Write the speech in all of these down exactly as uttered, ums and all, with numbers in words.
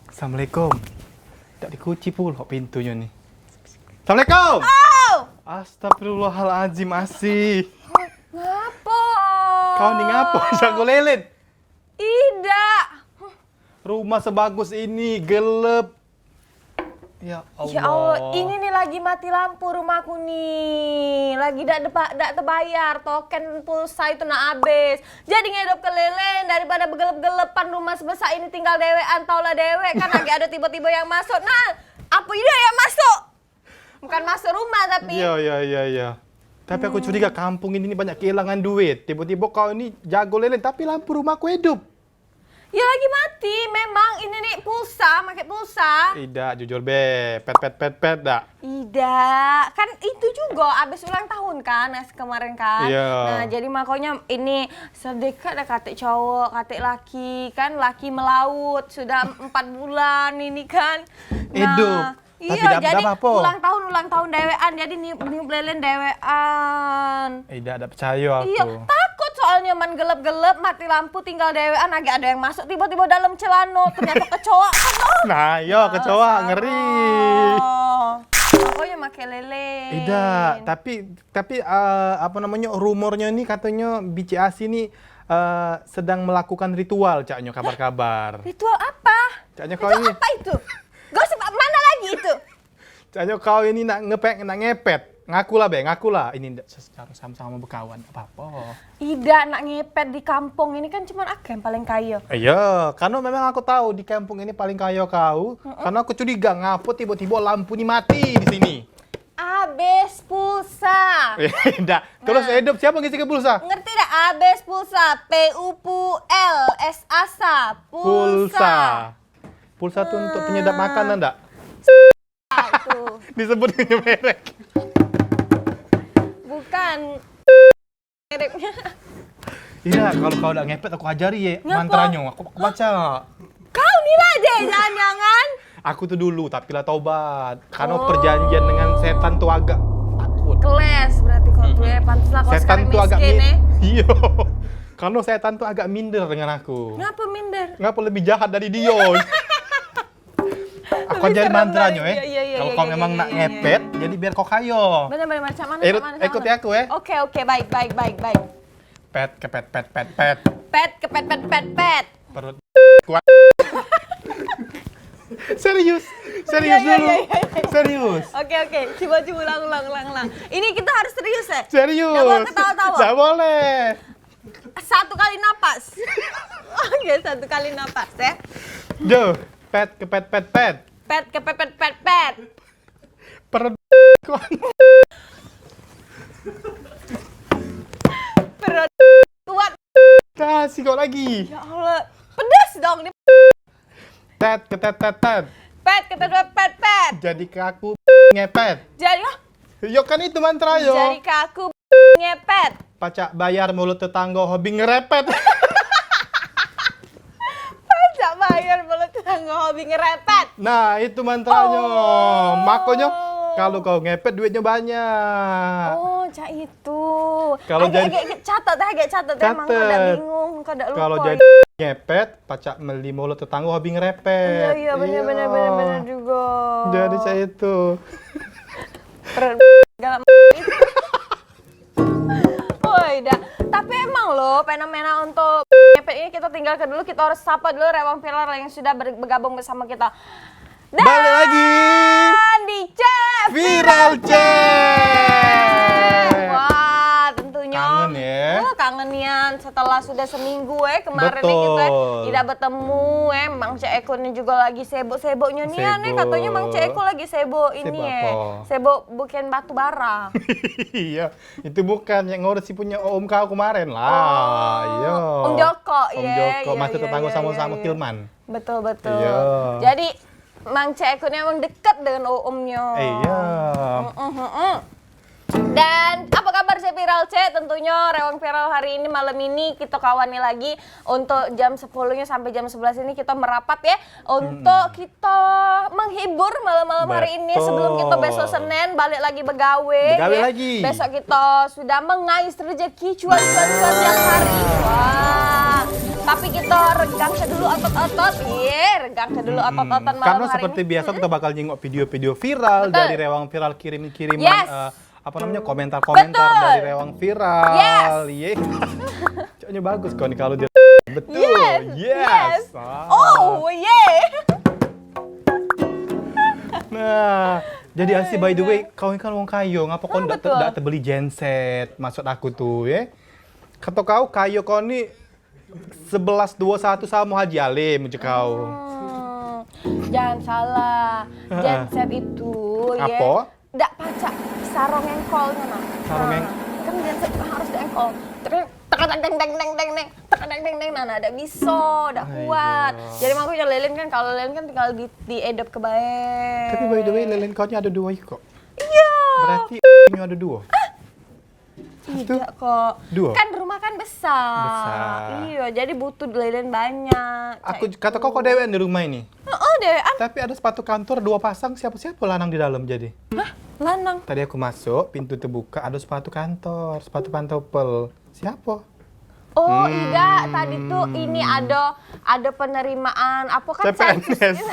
Assalamualaikum. Dak dikunci pulo pintunyo ni. Assalamualaikum. Oh! Astagfirullahalazim, Asih. Ngapo? Kau ni ngapo? Jago lelen. Idak. Rumah sebagus ini, gelap. Ya Allah. Ya Allah, ini nih lagi mati lampu rumahku nih. Lagi dak depa-, dak tebayar, token pulsa itu nak habis. Jadi ngedop ke lelen daripada begelep-gelepan rumah sebesar ini tinggal dewean, taulah dewek kan lagi ada tiba-tiba yang masuk. Nah, apa ini yang masuk? Bukan masuk rumah tapi. Iya, iya, iya, iya. Tapi aku curiga kampung ini nih banyak kehilangan duit. Tiba-tiba kau ini jago lelen, tapi lampu rumahku hidup. Ya lagi mati, memang ini nih pulsa, pakai pulsa. Idak, jujur be, pet pet pet pet dak. Idak, kan itu juga habis ulang tahun kan, es kemarin kan. Iya. Nah, jadi makanya ini sedekah dah katik cowok, katik laki kan, laki melaut sudah empat bulan ini kan. Nah, hidup. Tapi iya, dak, jadi dak apa-apa. Ulang tahun, ulang tahun dewean, jadi niup, niup lelen dewean. Eh, dak, dak percaya aku. Iya, takut soalnya man gelap-gelap, mati lampu, tinggal dewean, agak ada yang masuk tiba-tiba dalam celana, ternyata kecoa kan, oh. Nah, iya, kecoa, ngeri. Pokoknya make lelen. Idak, tapi, tapi, eh, apa namanya, rumornya ni katanya B C A C ni, eh, sedang melakukan ritual, caknya kabar-kabar. Ritual apa? Caknya kau ini. Ritual apa itu? Gosip mana lagi itu? Caknyo kau ini nak ngepet, nak ngepet. Ngakulah be, ngakulah. Ini ndak secara sama-sama bekawan, dak apa-apa. Idak, nak ngepet di kampung ini kan cuman aku yang paling kayo. Iya, karena memang aku tahu di kampung ini paling kayo kau. Karena aku curiga ngapo tiba-tiba lampu ni mati di sini. Abis pulsa. Ndak. Terus hidup siapa ngisi ke pulsa? Ngerti dak? Abis pulsa. P U P U L S A sa. Pulsa. Pulsa tuh untuk penyedap makanan ndak? Tuh. Disebut dengan merek. Bukan mereknya. Iya, kalau kau dak ngepet aku ajari ye mantranyo. Aku, aku baca. Kau ni lah deh, jangan-jangan. Aku tuh dulu tapi lah tobat. Karena perjanjian dengan setan tuh agak takut. Keles berarti kau tuh ya, pantas lah kau sekarang miskin ya. Iya. Karena setan tuh agak minder dengan aku. Ngapa minder? Ngapa lebih jahat dari dia? Aku ajari mantranyo, eh. Kalau kau memang nak ngepet, jadi biar kau kayo. Bener, bener, bener. Cak mano, cak mano, cak mano? Ikuti aku, eh. Oke, oke, baik, baik, baik, baik. Pet, kepet, pet, pet, pet. Pet, kepet, pet, pet, pet. Perut kuat. Serius, serius dulu. Iya, iya, iya, iya. Serius. Oke, oke. Coba, coba ulang, ulang, ulang, ulang. Ini kita harus serius, eh? Serius. Nggak boleh ketawa-tawa. Nggak boleh. Satu kali napas. Oke, satu kali napas ya. Jo, pet kepet pet pet. Pet kepet pet pet pet. Perut kuat. Perut kuat. Kasih kau lagi. Ya Allah, pedas dong ini. Tet ketet tet tet. Pet ketet pet pet. Jadi ke aku ngepet. Jadi, oh. Yo kan itu mantra yo. Jadi ke aku ngepet. Pacak bayar mulut tetanggo hobi ngerepet. Pacak bayar mulut tetanggo hobi ngerepet. Nah, itu mantranyo. Oh. Makonyo kalau kau ngepet duitnyo banyak. Oh, cak itu. Kalau agak, jadi agak, agak catat deh, agak catat deh. Emang kau dak bingung, kau dak lupa. Kalau jadi ngepet, pacak meli mulut tetanggo hobi ngerepet. Iya, iya, bener, bener, bener, bener juga. Jadi cak itu. Perut galak. Woi, dah. Tapi emang loh, fenomena untuk ngepet ini kita tinggalkan dulu, kita harus sapa dulu rewang viral yang sudah ber-, bergabung bersama kita. Balik lagi. Dan di Cek Viral Cek. Wah, tentunya. Kangen ya. Wah, kangen nian setelah sudah seminggu eh kemarin nih kita tidak bertemu eh. Mang Cek Eko ini juga lagi sibuk-sibuknya nian eh. Katanya Mang Cek Eko lagi sibuk ini eh. Sibuk bukan batu bara. Iya, itu bukan yang ngurus si punya om kau kemarin lah. Iya. Om Joko, Om Joko, masih tetangga sama-sama Kilman. Betul, betul. Iya. Jadi, Mang Cek Eko ni emang deket dengan oomnyo. Iya. Mm-mm, mm-mm. Dan apa kabar Cek Viral, Cek? Tentunya Rewang Viral hari ini, malam ini kita kawani lagi untuk jam sepuluh-nya sampai jam sebelas ini kita merapat ya, untuk kita menghibur malam-malam hari ini sebelum kita Betul. besok Senin balik lagi begawe. Begawe ya. lagi. Besok kita sudah mengais rezeki cuan-cuan-cuan tiap hari. Wah. Tapi kita regang ke dulu otot-otot. Iya, regang ke dulu otot-otot malam Karena hari seperti ini. biasa kita bakal nyingok video-video viral Betul. dari Rewang Viral kirim-kiriman Yes. eh, apa namanya komentar-komentar Betul. dari Rewang Viral. Yes. Ye. Coknya bagus kau nih kalau dia. Betul. Yes. Yes. Ah. Oh, yeah. Nah, jadi Asi, by the way, kau ini kan wong kayo, ngapa kau Oh, ndak te- betul. ndak tebeli genset? Maksud aku tuh, ya. Kata kau kayo kau ni sebelas dua satu sama Haji Alim, ujar kau. Hmm, jangan salah. Heeh. Genset itu, ya. Apa? Ndak pacak sarong engkolnya, nah. Sarong Nah, eng- kan genset itu harus di engkol. Terus tek tek deng deng deng deng deng, tek tek deng deng, nah, nah, ndak bisa, ndak Ayo. kuat. Jadi makanya lelen kan, kalau lelen kan tinggal di di edop ke bae. Tapi by the way, lelen kau ni ada dua kok. Iya. Berarti ada dua. Satu, Tidak kok. dua. Kan rumah kan besar. Besar. Iya, jadi butuh lelen banyak. Aku Cak kata kau kau itu. dewean di rumah ini. Heeh, dewean. Tapi ada sepatu kantor dua pasang, siapa-siapa lanang di dalam jadi. Hah? Lanang. Tadi aku masuk, pintu terbuka, ada sepatu kantor, sepatu pantopel. Siapa? Oh, Hmm. tidak, tadi tuh ini ada ada penerimaan apa kan P P N S. sensus.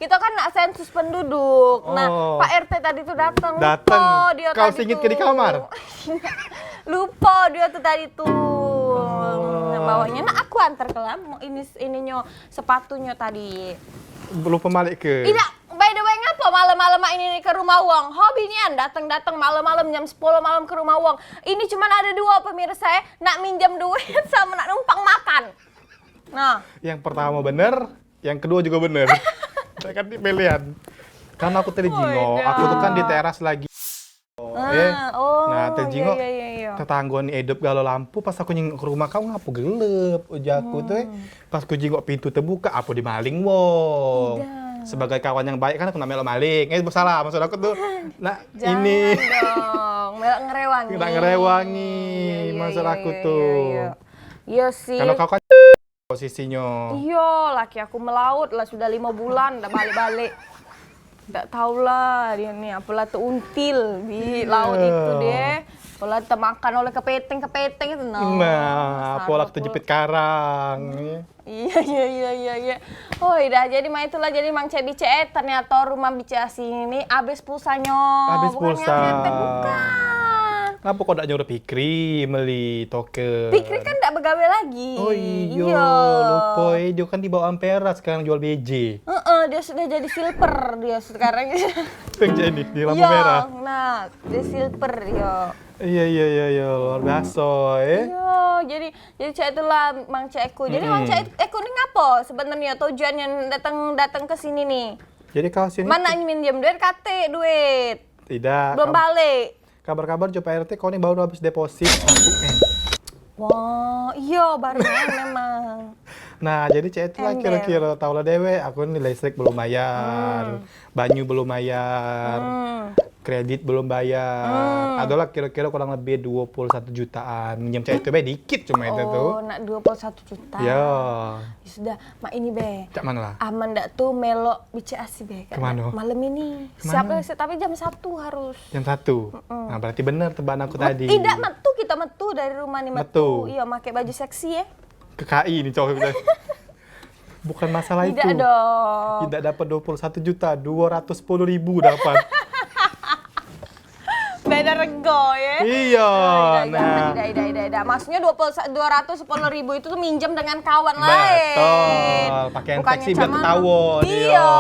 Kita kan nak sensus penduduk. Nah, Oh. Pak R T tadi tuh datang. Datang. Lupa dia Kau tadi singit tuh. ke di kamar? Lupa dia tuh tadi tuh. Oh. Bawanya nak aku antar ke lam ini ininyo sepatunya tadi. Lupa balik ke? Tidak, by the way ngapa malam-malam mak ini nih ke rumah wong? Hobi nian datang-datang malam-malam jam sepuluh malam ke rumah wong. Ini cuman ada dua pemirsa ya, nak minjem duit sama nak numpang makan. Nah, Yang pertama bener, yang kedua juga bener. Saya kan pilihan. Karena aku tadi Oh, jingok, iya. aku tuh kan di teras lagi. Eh, Ah, oh, nah, tadi iya, jingok iya, iya, iya. tetangga ni edop galo lampu, pas aku nyingok ke rumah kau ngapo gelep, ujar aku tuh, eh. Hmm. Pas aku jingok pintu terbuka, apa dimaling wong. Tidak. Sebagai kawan yang baik kan aku nak melok maling. Eh, salah, maksud aku tuh, nak Jangan ini. dong, melok ngerewangi. Nak ngerewangi, Iya, iya, maksud iya, aku iya, tuh. iya, iya. Iya sih. Kalau kau kan posisinyo. Iyo, laki aku melaut lah sudah lima bulan, dak balik-balik. Dak taulah dia ni, apalah teuntil di Iya. laut itu deh. Apalah temakan oleh kepeteng-kepeteng itu. Nah, Nah, apalah sarap terjepit pula. karang. Iya, iya, iya, iya, iya. Oh, dah jadi mak itulah jadi Mang Cek Bicek, eh, ternyata rumah Bicek Asi ini habis pulsanyo. Habis Bukan pulsa. nyatet, bukan. Ngapa kau dak nyuruh Pikri meli token? Pikri kan dak begawe lagi. Oh iyo, Iyo. lupa eh. Dia kan dibawa Ampera sekarang jual B J. Heeh, dia sudah jadi silver dia sekarang. Yang cak ini, di lampu Iyo, merah. nah, dia silver dia. Iya, iya, iya, iya, luar biasa eh. Iyo, jadi jadi cak itulah Mang Cek Eku. Jadi Mang Mm-mm. Cek Eku ni ngapo sebenarnya tujuannya datang datang ke sini ni? Jadi kau sini Mana minjem duit kate duit? Tidak. Belum Kau balik. Kabar-kabar jo Pak R T, kau ni baru habis deposit satu M. Wah, iyo baru main memang. Nah, jadi cak itulah Ember. kira-kira tau lah dewek, aku ni listrik belum bayar, Hmm. banyu belum bayar, Hmm. kredit belum bayar. Hmm. Adalah kira-kira kurang lebih dua puluh satu jutaan. Minjem cak itu bae dikit cuma itu tuh. Oh, nak dua puluh satu juta. Ya. Ya sudah, mak ini be. Cak mana lah? Aman dak tuh melok Bicek Asi be? Kemana? Malam ini. Kemana? Siap lah, tapi jam satu harus. Jam satu. Mm-mm. Nah, berarti bener tebakan aku Met- tadi. Tidak metu kita metu dari rumah nih metu. Metu. Iya, pakai baju seksi ya. Ke K I nih cowok kita. Bukan masalah Tidak itu. dong. Tidak dapat dua puluh satu juta, dua ratus sepuluh ribu dapat. Beda rego ya. Iya, Tidak, nah. tidak, tidak, tidak, tidak. Maksudnya dua puluh, dua ratus sepuluh ribu itu tuh minjem dengan kawan lain. Betul, pakaian Bukannya seksi biar sama. ketahuan. Iya. Iya.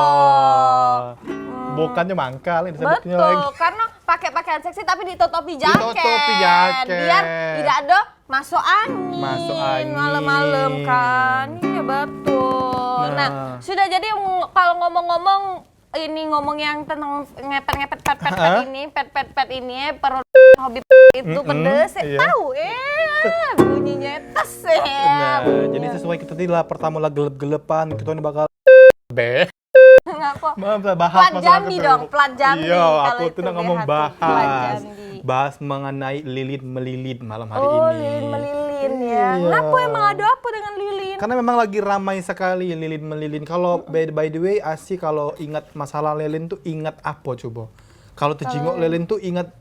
Hmm. Bukannya mangkal ini sebutnya Betul, lagi. karena pakai pakaian seksi tapi ditutupi jaket. Ditutupi jaket. Biar tidak ada masuk angin. Masuk angin. Malam-malam kan. Iya betul. Nah, Nah. sudah jadi ng- kalau ngomong-ngomong ini ngomong yang tentang ngepet-ngepet pet-pet Heeh. ini, pet-pet-pet ini, perut hobi itu Mm-mm, pedes, iya. tahu eh bunyinya tes eh. Nah, bunyinya. jadi sesuai kita tadi lah pertama lah gelep-gelepan, kita ini bakal be. Ngapa? Maaf lah, bahas Plat masalah Jambi itu. dong, plat Jambi. Iya, Kalau aku itu tuh nak ngomong B H tuh, plat bahas. Jambi. bahas mengenai lilin melilin malam hari Oh, ini. Lilin melilin, ya. Iya. Kenapa, emang ada apa dengan lilin? Karena memang lagi ramai sekali lilin melilin. Kalau by, by the way, Asi kalau ingat masalah lilin tuh ingat apa coba? Kalau tejingok Kalau lilin tuh ingat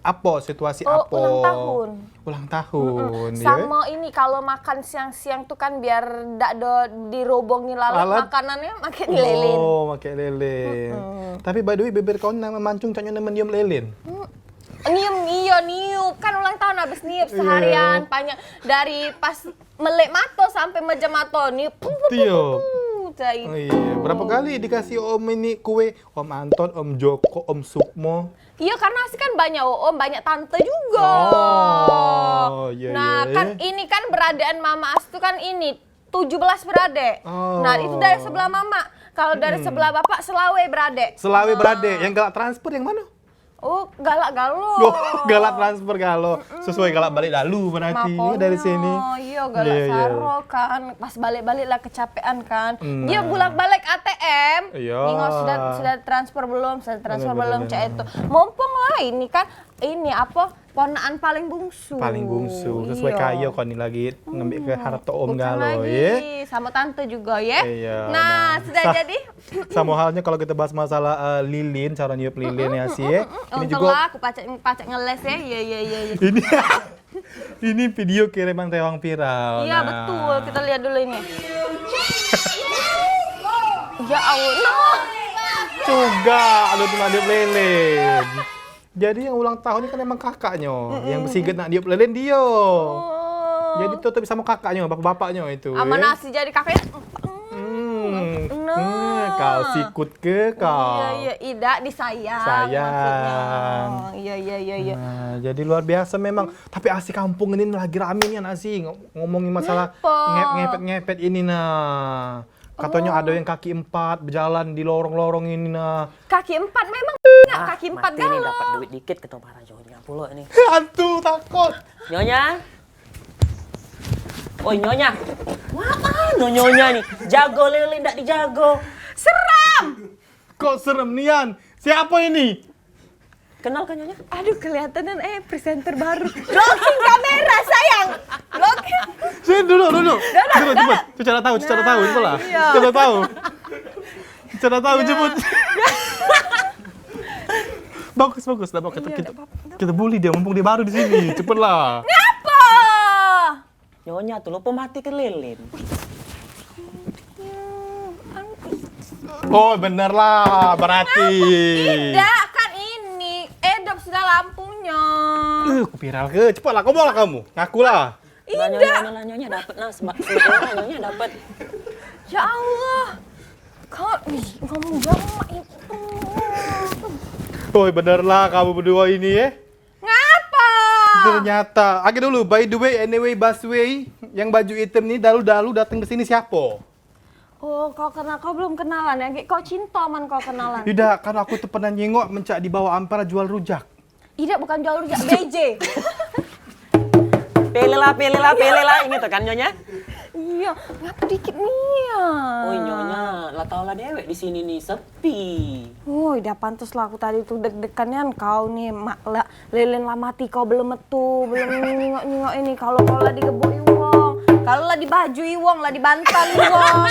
apa? Situasi Oh, apa? ulang tahun. Ulang tahun, Mm-mm. ya. Sama ini, kalau makan siang-siang tuh kan biar dak do dirobongi lalat Lalat? makanannya, makai lilin. Oh, makai lilin. Mm-mm. Tapi by the way, bibir kau nang memancung caknya nang menyium lilin. Mm. Niup, iyo, niup. Kan ulang tahun habis niup Iya. seharian, panjang. Dari pas melek mato sampai mejam mato, niup. Pu, pu, pu, Tiup. pu, pu, cak Oh, iya. Berapa itu. kali dikasih Om ini kue? Om Anton, Om Joko, Om Sukmo. Iya, karena Asi kan banyak om, banyak tante juga. Oh, iya, Nah, iya, kan iya. ini kan beradean mama Asi tuh kan ini, tujuh belas beradek. Oh. Nah, itu dari sebelah mama. Kalau dari Mm-mm. sebelah bapak, selawe beradek. Selawe Nah. beradek. Yang galak transfer yang mana? Oh, galak galo. Oh, galak transfer galo. Mm-mm. Sesuai galak balik lalu berarti Makonyo, dari sini. Iya, galak Iya, iya. saro kan. Pas balik-balik lah kecapean kan. Nah. Dia bulak-balik A T M. Iya. Nengok sudah, sudah transfer belum, sudah transfer Bener, belum, bener, cak bener. itu. Mumpung lah ini kan, ini apa, ponakan paling bungsu. Paling bungsu. Sesuai Iya. kayo kau ni lagi ngambil ke Hmm, harta om bukan galo, lagi. ya. Sama tante juga, ya. Iya, Nah, nah. sudah Sa- jadi. Sama halnya kalau kita bahas masalah, eh, lilin, cara niup lilin, Mm-mm, ya, sih, ya. mm-mm, mm-mm. Ini Untung juga lah aku pacak, pacak ngeles, ya. Iya, iya, iya, iya. Ini, ini video kiriman Tewang Viral. Iya, Nah. betul. Kita lihat dulu ini. Ya Allah. Nah. Cugak, lu cuma niup lilin. Jadi yang ulang tahun ni kan emang kakaknyo. Mm-mm. Yang besiget nak niup lilin dio. Oh. Jadi tutup sama kakaknyo, bapak-bapaknyo itu, Aman eh. Asi jadi kakaknya. Hmm. Nah. Hmm, kau sikut ke kau? Iya, iya, idak disayang Sayang. maksudnya. Iya, iya, iya, iya. Nah, jadi luar biasa memang. Tapi Asi kampung ini lagi rame ni, Asi, ngo-, ngomongin masalah Ngapa? ngep-, ngepet-ngepet ini, nah. Katonyo Oh. ado yang kaki empat bejalan di lorong-lorong ini, nah. Kaki empat memang nak Ah, kaki empat mati ni galo. dapat duit dikit keto para nyonya pulo ni. Hantu takut. Nyonya. Oi, nyonya. Wah, mano nyonya ni? Jago lele ndak dijago. Seram. Kok serem nian? Siapa ini? Kenal kan nyonya? Aduh, kelihatan eh presenter baru. Blocking kamera, sayang. Blocking. Sini duduk, duduk. Duduk, Duduk, duduk. cepet. Cucu nak tahu, cucu nak tahu, Nah, itulah. iya. Cucu nak tahu. Cucu nak tahu, Nah. cepet. Bagus, bagus. Dah, kita, Iya, kita, ndak apa-apa, ndak kita bully dia, mumpung dia baru di sini. Cepetlah. Ngapa? Nyonya tu lupa mati ke lilin. Oh, bener lah, berarti. Idak, kan ini. Edop sudah lampunya. Eh, aku viral ke? Cepatlah, ngomonglah kamu. Ngakulah. Nah, nyonya, Idak. nah, nyonya dapat nah, sebab sebab nyonya dapat. Ya Allah. Kau, ih, ngomong jamak itu. Oi, bener lah kamu berdua ini, eh. Ngapa? Ternyata. Oke dulu, by the way, anyway, busway, yang baju hitam ni dalu-dalu datang ke sini siapa? Oh, kau kenal, kau belum kenalan ya? Kau cinta man kau kenalan. Idak, kan aku tu pernah nyingok mencak di bawah ampar jual rujak. Idak, bukan jual rujak, B J. Pilihlah, pilihlah, pilihlah. Ini tuh kan, Nyonya? Iya, ngapa dikit nian? Oi, Nyonya, lah tau lah dewek di sini nih, sepi. Woi, dah pantes lah aku tadi tuh deg-degan nian kau nih, mak, lah, lilin lah mati kau belum metu, belum nyingok-nyingok ini. Kalau kau lah digebuk iwong, kalau lah dibaju iwong, lah dibantal iwong.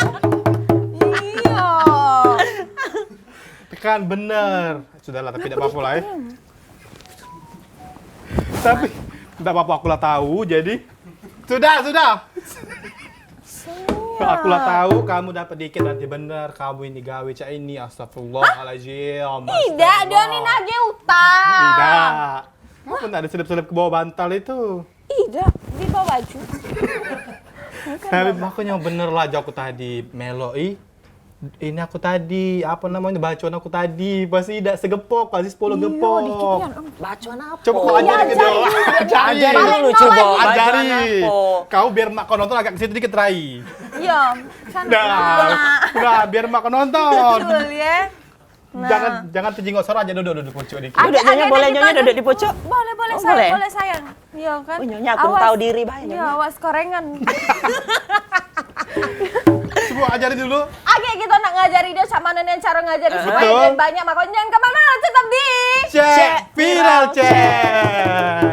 Iya. Tekan bener. Sudahlah, tapi tidak apa-apa lah, eh. Tapi tidak apa-apa, aku lah tahu, jadi sudah, sudah. Aku lah tahu kamu dapat dikit, berarti bener kamu ini gawe cak ini. Astagfirullahaladzim. Idak, dia ni nagih utang. Idak. Aku ndak ada selip-selip ke bawah bantal itu. Idak, di bawah baju. Tapi makanya bener lah, aku tadi melok, ih. Ini aku tadi, apa namanya, bacaan aku tadi, pasti idak segepok, pasti sepuluh Iya, gepok. dikit nian. Bacaan apa? Coba kau Iya, ajarin ke dia. ajari, Ajari. ajari dulu, Ajari. coba. Bacaan Ajari. apa? Kau biar mak kau nonton agak ke situ dikit, Rai. Iya, sana. Dah. Nah. Dah, biar mak kau nonton. Betul, ya. Nah. Jangan, jangan terjenguk, Sora aja duduk, duduk pucuk dikit. Duduk, Agak, Nyonya, agak boleh, depan. Nyonya, duduk di pucuk? Boleh, boleh, Oh, sayang, boleh. boleh, sayang. Iya, kan? Oh, Nyonya, aku Awas. tahu diri, bah, Iya, Nyonya. awas korengan. Coba ajari dulu. Agak kita nak ngajari dia cak mana nih cara ngajari Heeh. supaya Betul. dia banyak makan. Jangan ke mana, tetap di Cek viral, cek.